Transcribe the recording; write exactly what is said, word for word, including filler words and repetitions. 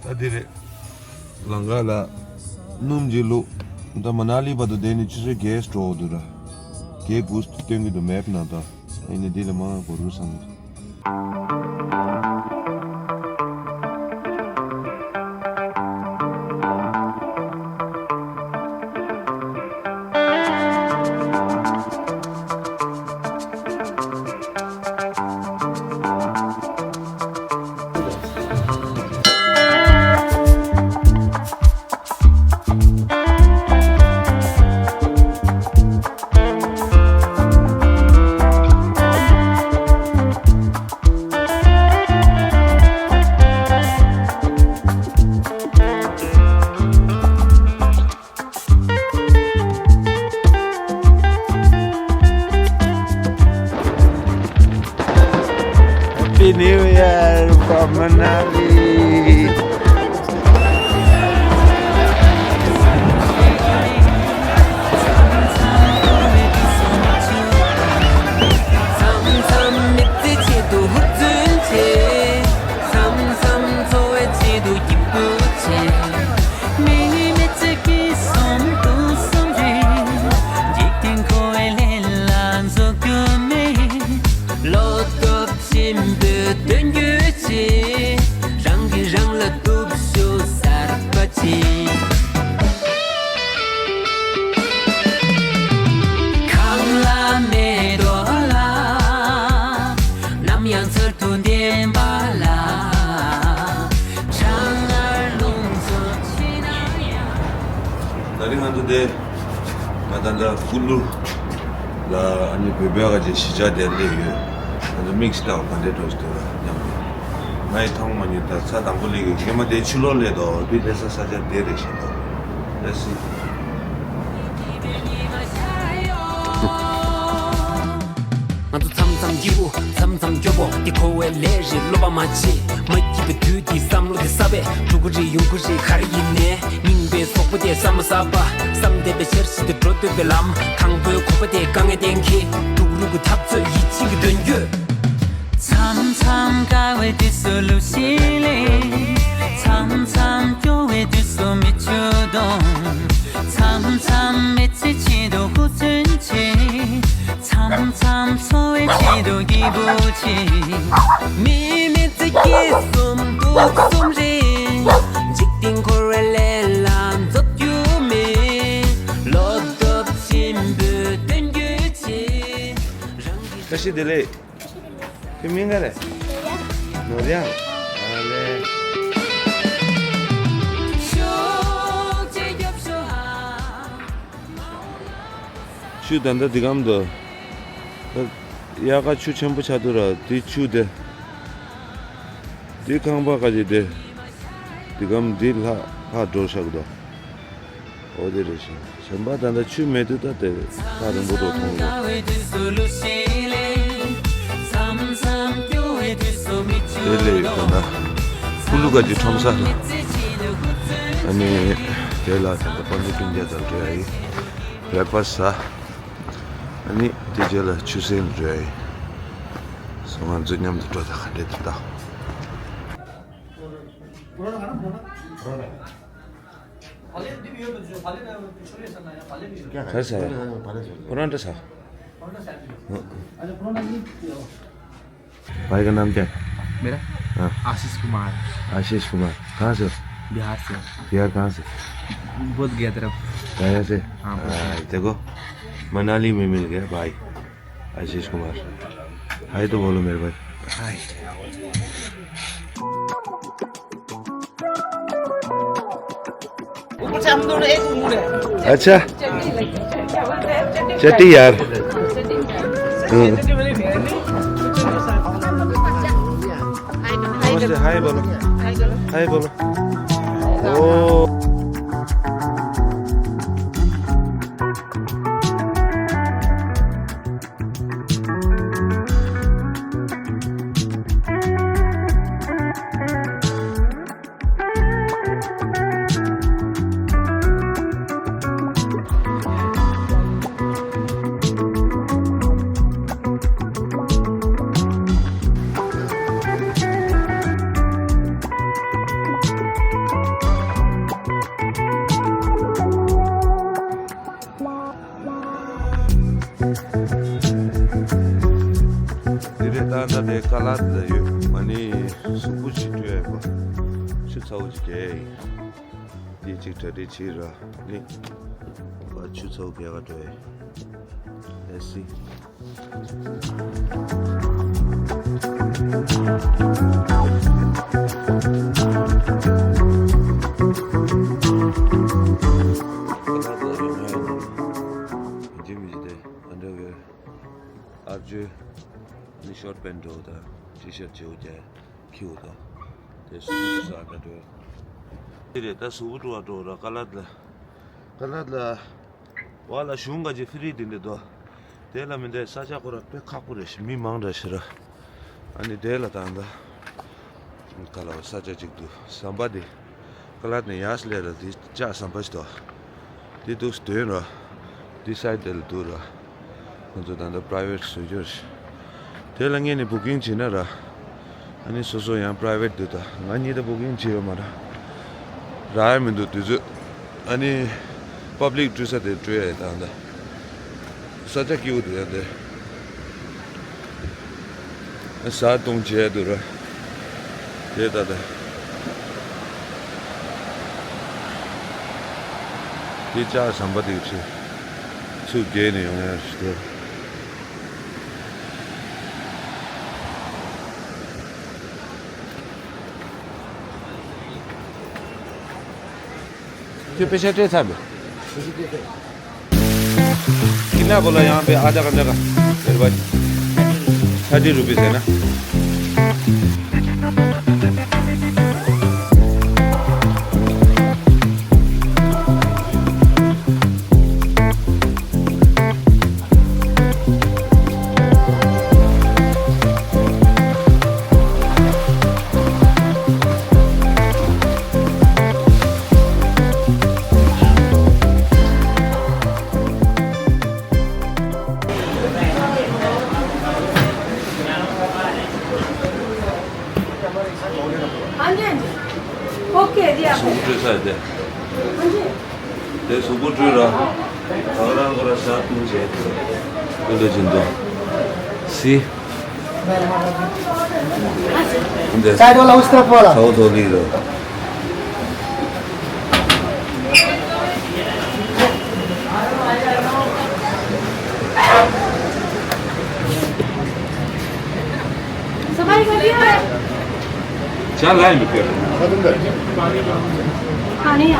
ད་འདི་རེད། ལམ་ཁ་ལ་སྣུམ་ཅིག་བླུགས། ད་མ་ན་ལི་བར་དུ་བསྡད་ནས་ཆུ་ཚོད་བརྒྱད་འགྲོ་འོ་འདུག་ར། བརྒྱད་དགུ་སྟོན་གྱི་འདུག་མེབ་ནང་ད། ཨ་ནི་འདི་ལ་མང་གོ་རུ་བསམ། Happy New Year from Manali. མཚམས་མཚམས་འཚོ་བའི་ཆེད་དུ་སྐྱིད་པོ་བྱེད། མི་མི་ཚེ་སྐྱིད་གསུམ་སྡུག་གསུམ་རེད། འཇིག་རྟེན་འཁོར་བའི་ལས་ལ་འཛེག་རྒྱུ་མེད། བློ་སྟོབས་ཆེན་པོས་དོན་བརྒྱུད་བྱེད། རང་གིས་རང་ལ་སྟོབས་ཤུགས་གསར་པ་སྦྱིན། གངས་ལ་མེ་ཏོག་ལ། ནམ་ཡང་ཚུལ་དུ་ལྡན་པ་ལ། གྲང་ངར་རླུང་འཚུབ་ཆེ་ན་ཡང་། ད་རིང་ང་ཚོ་འདི་ང་ད་ལྟ་ཀུ་ལུ་ལ་ཨ་ནི་བོད་པའི་ཁ་ཆེ་གཞིས་ཆགས་དེར་སླེབས་ཡོད། ང་ཚོ་དམིགས་བསལ་ག་འདྲས་འགྲོ་ཞིག་འདུག་ལ་སྙམ་པ། ང་ཡི་མཐོང་མ་མྱོང་། ད་ས་དང་པོ་སླེབས་ཡོད། ངས་མ་དེ་ཕྱི་ལོགས་སླེབས་འདུག་དེ་སླེབས་ས་ས་ཆ་དེ་རེད་ཤག་འདུག Let's see. ང་ཚོ་མཚམས་མཚམས་སྐྱིད་པོ་མཚམས་མཚམས་སྐྱོ་པོ་འདི་འཁོར་བའི་ལས་རེད། བློ་ཕམ་མ་བྱེད། མ་སྐྱིད་པའི་དུས་འདི་བསམ་བློ་དེ་གསར་པ་འགྲོ་གི་རེད། ཡོང་གི་རེད། ག་རེ་ཡིན་ནའི་སྙིང་པའི་སོག་པོ་དེ་བསམ་མ་ཟ་བ་བསམ་བསྡད་པའི་ཕྱིར་ཞིག་ཏུ་འགྲོ་འདོད་པའི་ལམ། དང་པོའི་གོམ་པ་དེ་དཀའ་ངལ་གཏན་འཁེལ། འགྲོ་གི་རུ་གི་འཐབ་རྩོད་ཡིད་ཆེས་ཀྱི་དོན་བརྒྱུད། མཚམས་མཚམས་དཀའ་བའི་དུས་སུ་གླུ་གཞས་ལེན། མཚམས་མཚམས་སྐྱོ་བའི་དུས་སུ་མིག་ཆུ་གཏོང་། མཚམས་མཚམས་མི་ཚེ་ཆེད་དུ་ཧུར་བརྩོན་བྱེད། མཚམས་མཚམས་འཚོ་བའི་ཆེད་དུ་སྐྱིད་པོ་བྱེད། མི་མི་ཚེ་སྐྱིད་གསུམ་སྡུག་གསུམ་རེད། འཇིག་རྟེན་འཁོར་བའི་ལས་ལ་འཛེག་རྒྱུ་མེད། བློ་སྟོབས་ཆེན་པོས་དོན་བརྒྱུད་བྱེད། རང་གི་བཀྲ་ཤིས་བདེ་ལེགས། ཁྱོད་མིང་ག་རེད། ནོར་དབྱངས། ཨ་ལེ། ཆུ་ད་ལྟ་འདི་གམ་དུ། ད་དབྱར་ཁ་ཆུ་ཆེན་པོ་ཆགས་འདུག་ར། དེ་ཆུ་དེ། དེ་ཁང་པ་ག་ཅིག་དེ། འདི་གམ་འདི་ལྷག་ལྷག་འགྲོ་ཤག་དོ། འོ་དེ་རེད་ཤག་གཞན་པ་ད་ལྟ་ཆུ་མེད་དུས་ད་དེ་ཐག་རིང་པོ་འགྲོ་མཐོང་གི་འདུག་དེ་ལས་ད་ལྟ་ཀུ་ལུ་ག་ཅིག་ཁྲོམ་ས་ལ། ཨ་ནི་དེ་ལ་ད་ལྟ་དཔལ་འབྱོར་སྤུན་ཀྱག་དང་འགྲོ་ཡ་ཡིན། བྷེག་ཕ་སི་ཟ། ཨ་ནི་དེ་རྗེས་ལ་ཆུ་སེང་འགྲོ་ཡ་ཡིན། སོ་ང་ཚོ་མཉམ་དུ་འགྲོ་ད་ག་འདྲས་འདུག་ད། कहाँ से आया? पुराना सा। भाई का नाम क्या है? मेरा? हाँ। आशीष कुमार। आशीष कुमार। कहाँ से हो? बिहार से। बिहार कहाँ से? बोधगया तरफ। गया से? हाँ, बोधगया। हाँ, देखो, मनाली में मिल गया भाई। आशीष कुमार, हाय तो बोलो मेरे भाई। हाय। ऊपर से हम दोनों एक उम्र है। अच्छा। चड्डी यार। हम्म। नमस्ते, हाय बोलो। हाय बोलो। ओ। ད་དེ་ཀ་ལ་ལ་ཡོད། ཨ་ནི་གཟུགས་པོ་ཅིག་བཀྲུས་ཡག་པོ། ཆུ་ཚ་བོ་ཅིག་བརྒལ་ཡག་ཡིན། འདི་ཅིག་གྲ་སྒྲིག་བྱེད་ར། ནི་ཆུ་ཚ་བོ་བརྒལ་ག་འགྲོ་ཡག་ཡིན། Let's see. ཨ་འདྲ་བའི་ཨ་ཇོ་ནི་ཤོར་པན་འགྲོ་དང་ཊི་ཤར་བྱེའུ་རྒྱལ་ཁྱེའུ་དང་། དེ་སུ་ས་ད་འགྲོ། དེ་རེད། ད་གཟུགས་པོ་བཀྲུ་བ་འགྲོ་ར། ཀ་ལ་ལ། ཀ་ལ་ལ། བ་ལ་གཞུང་ག་ཅི་ཧྥི་རི་དེ་འདྲ་འདུག་དེ་ལ་མི་འདྲ་ས་ཆ་ཁོ་ར་དཔེ་ཁག་པོ་རེད་ཤག་མི་མང་དྲགས་ཤག་ར། ཨ་ནི་དེ་ལ་ད་ད་ག་ལ་བ་ས་ཆ་གཅིག་འདུག་ཟམ་པ་དེ་ཀ་ལ་ནས་ཡར་སླེབས་ར། དེ་ལྕགས་ཟམ་པ་ཞིག་འདུག་དེ་འདུག་སྟོན་ར། དེ་སའི་ཌི་དེ་ལ་འདུག་ར། ཁོང་ཚོ་ད་ལྟ་པ་རའི་ཝེ་ཊི་བཟོ་རྒྱུ་རེད་ཤག་དེ་ལ་ངས་ནི་བུ་ཀིང་བྱེད་ན་ར། ཨ་ནི་སོ་སོ་ཡང་པ་རའི་ཝེ་ཊི་འདུག་ད་ང་གཉིས་ད་བུ་ཀིང་བྱས་ཡོད་མ་རེད། རག་ཡ་མི་འདུག་དུས་ཚོད། ཨ་ནི་པབ་ལིག་བཀྲུ་ས་དེ་བཀྲུ་ཡ་ཡིན་ད་ད། ས་ཆ་སྐྱིད་པོ་འདུག་ཡ་དེ། ཨ་ཟ་འཐུང་བྱས་འདུག་ར། དེ་ད་ད། དེ་ལྕགས་ཟམ་པ་དེ་ཆེ། ཚུར་བརྒལ་ནས་ཡོང་ཡ་ཞིག་འདུག་ཁྱོད་པེ་ཤ་སྤྲད་ཚར་མེད། ཁྱི་ན་གོ་ལ་ཡང་པེ་ཨ་ད་ག་འདྲ་ག་རེད་པ། ཐར་ཊི་རུ་པི་ཟེར་ན། हाँ जी, हाँ जी। ओके, जी, आप। सूट ड्रेस है दे। हाँ जी। दे सूट ड्रेस रहा। और हम थोड़ा सा तुम चेक करो। बोलो जिंदो। सी। साइड वाला, उस तरफ वाला। साउथ वाली इधर। सफाई कर दिया है। चार लाइन में कर। पानी आ।